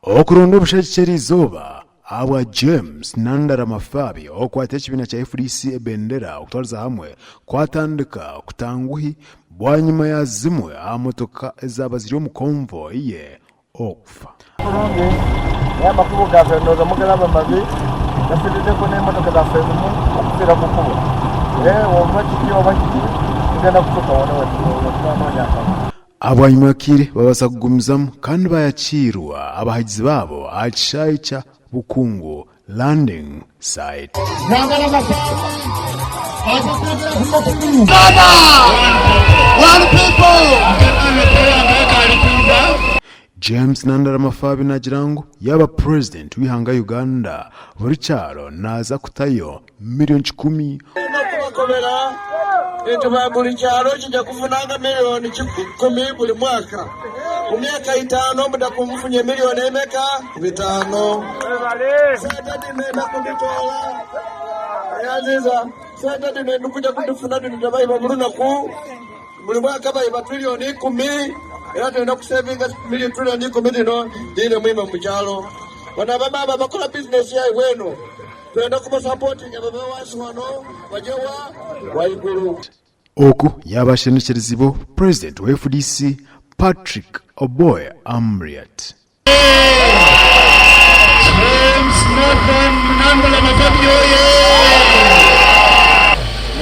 Okuronda obushagiki eriizooba ahabwa James Nandala Mafabi okwata ekibiina kya FDC ebendera okutwariza hamwe kwatandika kutanguhi bwanyima ya zimwe aha motoka ezaaba ziri omu convoy ye okufa. Kurungi naye amakubo gaffe ndowooza mugalaba mabi gafiiriddeko n'emotoka zaffe ezimu okufiira ku kkubo naye oba kiki oba kiki tugenda kutuuka wona wetunanoonya akalulu. Bwanyima y'akaire babaasa kugumizamu kandi bayakiirwa abahagizi baabo aha kishaayi kya Bukungu Landing Site. James Nandala Mafabi naagira ngu yaaba Purezidenti w'eihanga Uganda, buri kyaro naaza kutayo Milioni kikumi. N'okubakobera nti buri kyaro kija kufunanga milioni kikumi buri mwaka. Mu myaka itaano muda kuba mufunye milioni emeka? Bitaano. Sente dhino enda kudhitoola. Eyanziza, sente dhino ndi kuja kudhifuna dhino dhe baiba buli lunaku. Buli mwaka baiba trilioni ikumi era twenda kusevinga trilioni ikumi dhino dhiire mwime mu kyalo. Bano abamaama abakola bizinesi yaibwe eno. Twenda kubasapotinga babe wansi wano baje wa? Waigulu. Oku yaaba ashendekyeriziibwe Purezidenti wa FDC, Patrick Oboi Amuriat. James Nathan Nandala Mafabi oye!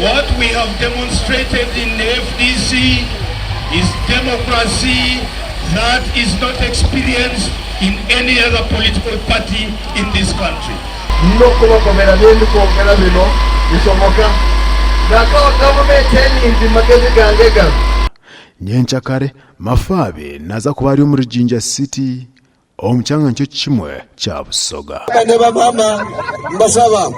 What we have demonstrated in the FDC is democracy that is not experienced in any other political party in this country. Nina okubakobera bye ndi kwogera bino bisoboka. Nakawa gavumenti eningi mu magezi gange gano. Nyenkyakare, Mafaabi naaza kuba ari omuri Jinja City omu kyanga nikyo kimwe kya Busoga. Baba ne bamaama mbasaba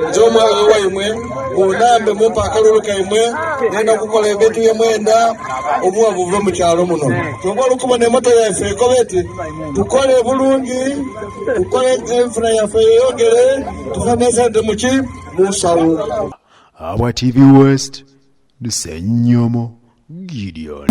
nze omwana waimwe munambe mumpe akalulu kaimwe ngenda kukola ebintu bye mwenda obuwa buve mu kyalo muno. Kyova oli kubona emoto yaife ekoba eti tukole bulungi, tukole enfuna yaife yeyongere tufune esente muki munsawo. Ahabwa TV West, ndi Ssenyomo Gideon.